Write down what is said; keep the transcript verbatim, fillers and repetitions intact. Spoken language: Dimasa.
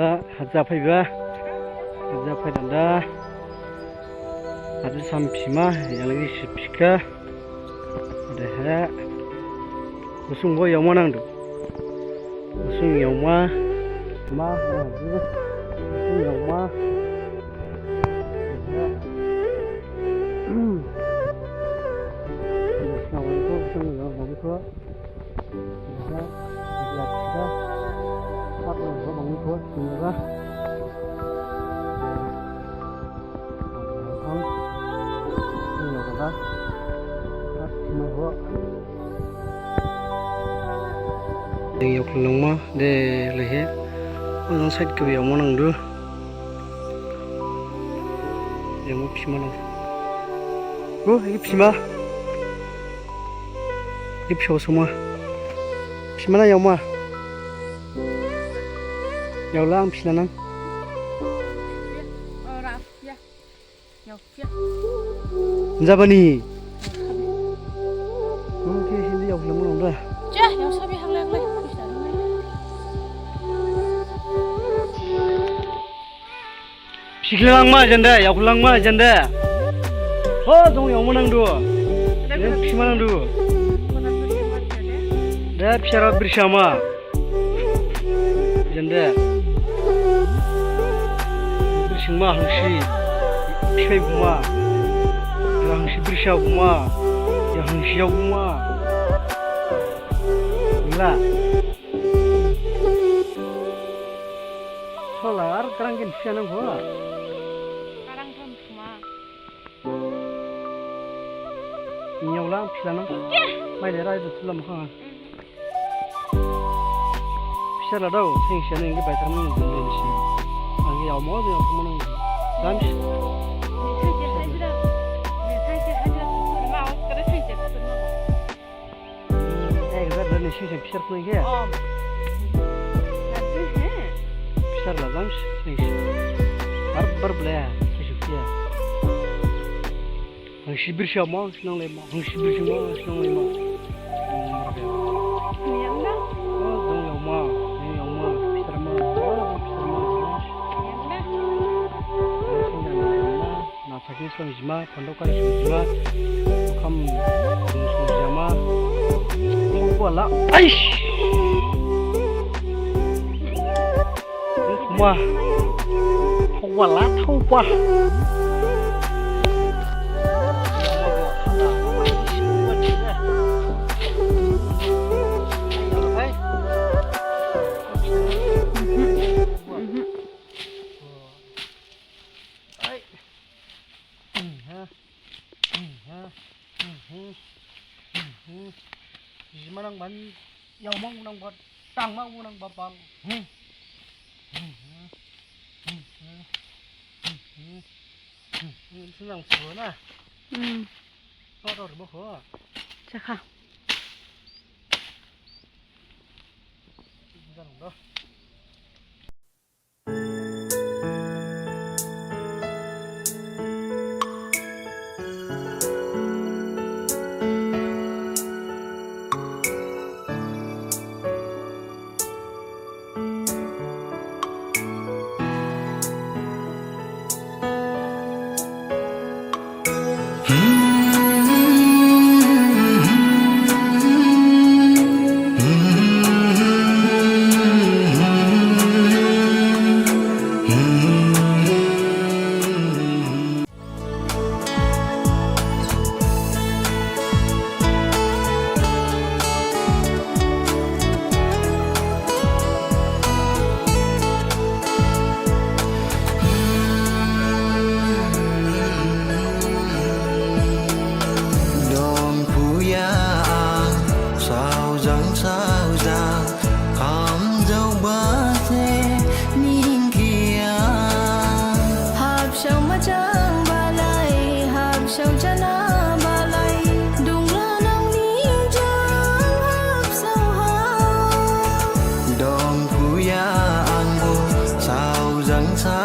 Haja phaiba, haja phaidada, haja sam phima, yang lagi si phikha, odehe, gusung bo yaoma nangdu, gusung yaoma, ma, haja, gusung yaoma, gusung yaoma, gusung yaoma. Deng yaokhlangma de lehe. Ojang side khe yaoma nangdu. Yaoma phima nang. Go, i phima. I phisa suma. Phima na yaoma. Yaola ang phina nang. Jabani. Nung khe sindi yaokhlangma nangda. Jah, yaosabi hanglai hanglai. Phisa nang. Phisa langma jende, yaokhlangma jende. Ho, dong yaoma nangdu. Nung phima nangdu. De, phisa ra birsama. Jende. Birsingma hangsi. Phisa buma. Hangsi birsa buma. Ya hangsi yao buma. Nila. Sola ar karang gen phisa nang ho. Karang tham thuma. Nyaola phisa nang. Maile rai du thula mukha. Phisa la dao, sing sing nang ge bai tham nang nang si. Ang yaoma de yaoma nang. Dam si. Ek hajar dani sing sing phisa phunai khe. Phisa la dam sing sing. Bar bar bla sing sing phisa. Ang sibir sama, senang lema. Ang sibir sama, senang lema. Dong yaoma, dong yaoma, phisa ma, phisa ma. Na phakhe song jima, pondok kali song jima, kham song jima, kham kuala, aish, ma, kuala, thau pa. Jima nang ban, yaoma nang ban, tangma nang ban. Senang sebo na. Hmm. Motor bo kho. Jakha. Senang do. Dongphuya ang saojang saojang, hamjaoba se ningkhe ang. Habsao majang balai, habsao jana balai, dongla nang ni jang habsao ha. Dongphuya angbo saojang sa